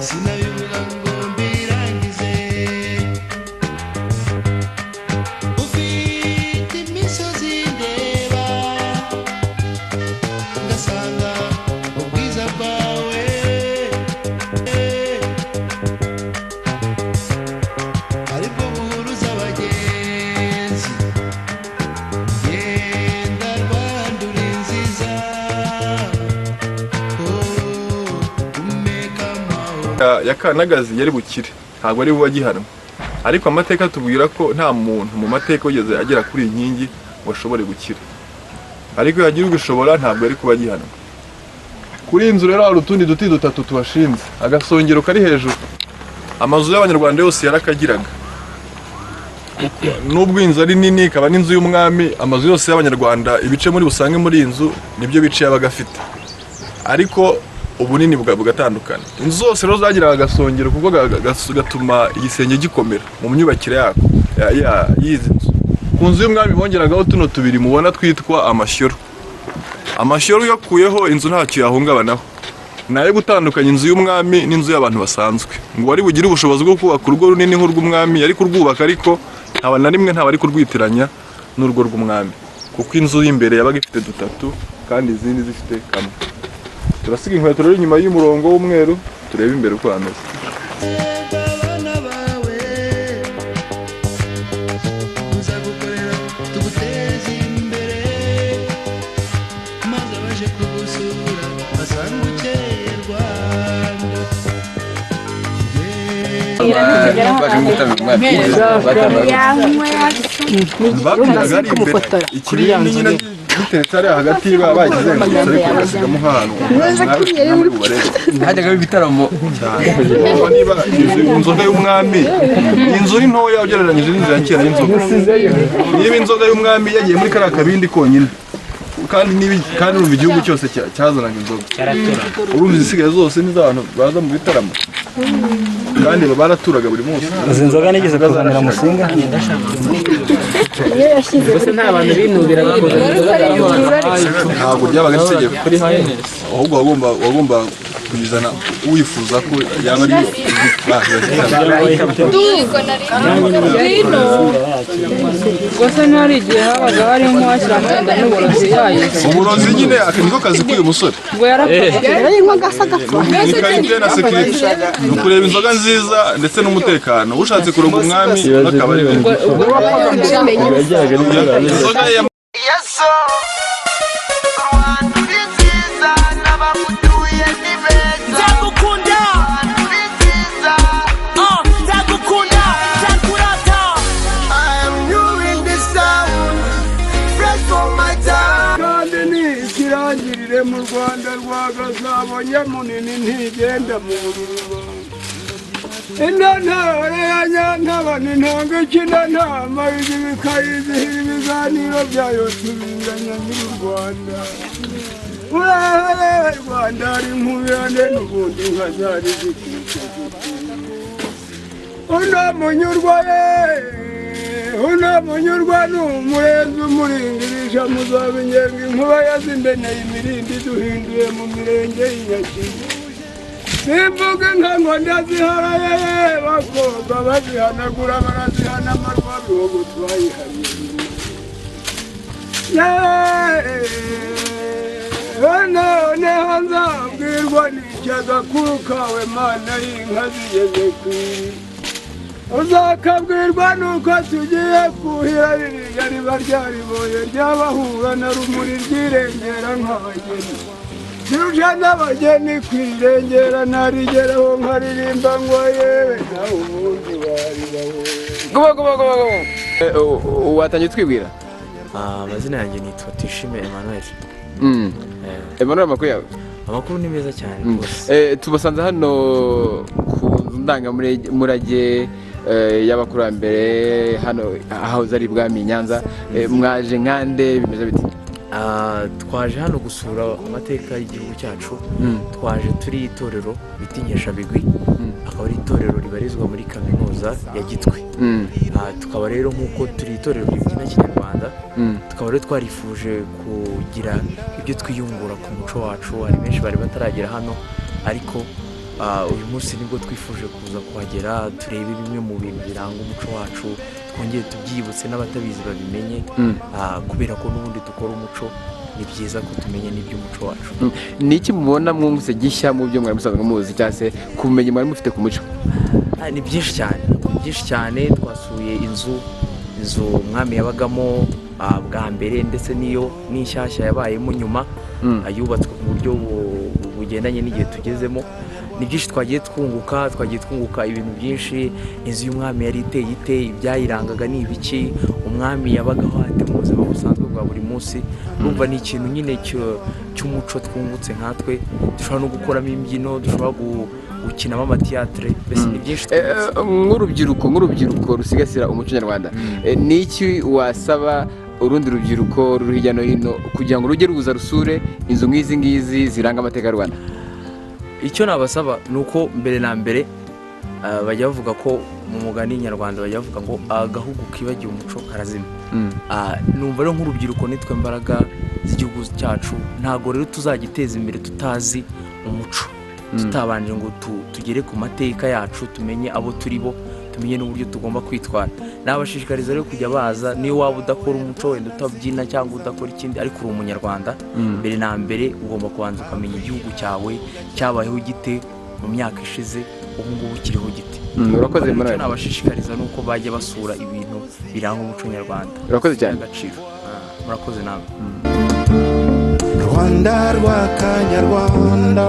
Sinabivuga ngo mbirangize. Ufite imisozi ndeba, ngasanga ubwiza bwawe aribwo buhuruza abagenzi. Genda Rwanda, uri nziza, oh, umeka amahoro. Ya Kanagazi yari bukire, ntabwo ari buba agihanwa, ariko amateka atubwira ko nta muntu mu mateka wigeze agera kuri iyi nkingi ngo ashobore gukira, ariko iyo yagira ubishobora ntabwo yari kuba agihanwa. Kuri iyi nzu rero hari utundi duti dutatu tuhashinze, agasongero kari hejuru. Amazu y'Abanyarwanda yose yarakagiraga. Nubwo inzu ari nini, ikaba n'inzu y'umwami, amazu yose y'Abanyarwanda, ibice muri busange muri iyi nzu nibyo bice yabaga afite, ariko ubunini bugatandukana. Inzu zose rero zagiraga agasongero kuko gatuma igisenge gikomera mu myubakire yako y'izi nzu. Ku nzu y'umwami bongeragaho tuno tubiri mubona twitwa amashyoro. Amashyoro uyakuyeho, inzu ntacyo yahungabanaho. Ni ayo gutandukanya inzu y'umwami n'inzu y'abantu basanzwe, ngo wari bugire ubushobozi bwo kubaka urugo runini nk'urw'umwami yari kurwubaka, ariko ntaba na rimwe ntaba ari kurwitiranya n'urugo rw'umwami, kuko inzu y'imbere yabaga ifite dutatu kandi izindi zifite kamwe. Turasiga inkweto rero inyuma y'umurongo w'umweru, turebe imbere uko hameze. Abana bawe tuzagukorera, tuguteze imbere, maze abaje kugusura basanga ukeye, Rwanda. Bapimiraga ari imbere ikibindi nyine giteretse hariya hagati, baba bagizengurutse ariko bagasigamo nk'ahantu muri bubarebe. Hajyagaho ibitaramo. Urumva, niba inzoga y'umwami, inzu ni ntoya ugereranyije n'inzu ya kera y'inzoga, niba inzoga y'umwami yagiye muri kariya kabindi konyine, kandi niba kandi urumva igihugu cyose cyazanaga inzoga, urumva izisigaye zose n'iz'abantu baza mu bitaramo, kandi baraturaga buri munsi. Izi nzoga nigeze kuzanira Musinga. Gusa nta bantu binubiraga kuzana inzoga? Ntabwo byabaga ari itegeko, ahubwo wagomba kuyizana wifuza ko yaba ari Gusa ntihari igihe habaga harimo uwashyiramo wenda n'uburozi yayize? Uburozi nyine, aka niko kazi k'uyu musore. Ngo yarapfaga. Ni qualité na sécurité, ni ukureba inzoga nziza ndetse n'umutekano. Ushatse kuroga umwami akaba ari inzoga ya Yesu, Rwanda uri nziza, n'abagutuye ni beza. Nzagukunda. Rwanda uri nziza. Nzagukunda, nzakurata. I am new in this town, fresh from my town. Kandi ni ikirangirire mu Rwanda rwa Gasabo, nyamunini ntigenda mu bururu. Intantore ya Nyantabana, intanga ikina ntama bikayizihira, ibiganiro byayo tubinganya nyiri u Rwanda. Urahe Rwanda, ari nkubirane n'ubundi inka zari zikwica. Uno munyurwa ye, uno munyurwa ni umurenzi umuringirisha muzaba ingenga, inkuba yazindeneye imirindi duhinduye mu mirenge y'Inyakizu. Simvuga inka ngo ndaziharaye, bakobwa bazihanagura, barazihana amarwa bihogo twayihariye. Noneho nzabwirwa n'icyo agakuru kawe, Mana y'inka zigeze ku iri, uzakabwirwa nuko tugiye kuhira ririya riba ryariboye ryabahura na rumuri, ryirengera nk'abageni, zirusha n'abageni kwirengera, narigeraho nkaririmba ngo yewe nawe ubundi waribawe. Guba guba guba guba. Watangiye twibwira? Amazina yanjye nitwa Tuyishime Emmanuel. Emmanuel, amakuru yawe? Amakuru ni meza cyane rwose. Tubasanze hano ku nzu ndangamurage y'abakurambere, hano ahahoze ari ibwami i Nyanza. Mwaje nkande, bimeze bite? Twaje hano gusura amateka y'igihugu cyacu. Twaje turi itorero bita Inkeshabigwi, akaba ari itorero ribarizwa muri Kaminuza ya Gitwe. Tukaba rero, nk'uko turi itorero ribyina kinyarwanda, tukaba rero twarifuje kugira ibyo twiyungura ku muco wacu. Hari benshi bari bataragera hano, ariko Uyu munsi nibwo twifuje kuza kuhagera, turebe bimwe mu bintu biranga umuco wacu, twongere tubyibutse n'abatabizi babimenye. Kubera ko n'ubundi dukora umuco, ni byiza ko tumenya n'iby'umuco wacu. Ni iki mubona mwungutse gishya mu byo mwari musanzwe muzi, cyangwa se ku bumenyi mwari mufite ku muco? Ni byinshi cyane, ni byinshi cyane. Twasuye inzu umwami yabagamo bwa mbere, ndetse n'iyo n'inshyashya yabayemo nyuma, yubatswe ku buryo bugendanye n'igihe tugezemo. Ni byinshi twagiye twunguka, twagiye twunguka ibintu byinshi. Inzu y'umwami yari iteye ite? Ibyayirangaga ni ibiki? Umwami yabagaho ate mu buzima busanzwe bwa buri munsi? Urumva ni ikintu nyine cy'umuco twungutse nkatwe, dushobora no gukoramo imbyino, dushobora gukinamo amatiyatire, mbese ni byinshi twungutse. Nk'urubyiruko rusigasira umuco nyarwanda, ni iki wasaba urundi rubyiruko ruri hirya no hino kugira ngo rujye ruza rusure inzu nk'izi ngizi ziranga amateka y'u Rwanda? Icyo nabasaba ni uko mbere na mbere, bajya bavuga ko mu mugani nyarwanda bajya bavuga ngo agahugu kibagiwe umuco karazima. Numva rero nk'urubyiruko nitwe mbaraga z'igihugu cyacu. Ntabwo rero tuzagiteza imbere tutazi umuco, tutabanje ngo tugere ku mateka yacu, tumenye abo turi bo, tumenye n'uburyo tugomba kwitwara. Nabashishikariza rero kujya baza. Niyo waba udakora umuco, wenda utabyina cyangwa udakora ikindi, ariko uri umunyarwanda, mbere na mbere ugomba kubanza ukamenya igihugu cyawe cyabayeho gite mu myaka ishize, ubu ngubu kiriho gite. Urakoze, Icyo Emmanuel. nabashishikariza ni uko bajya basura ibintu biranga umuco nyarwanda. Urakoze cyane. Agaciro. Murakoze namwe. Rwanda rwa Kanyarwanda.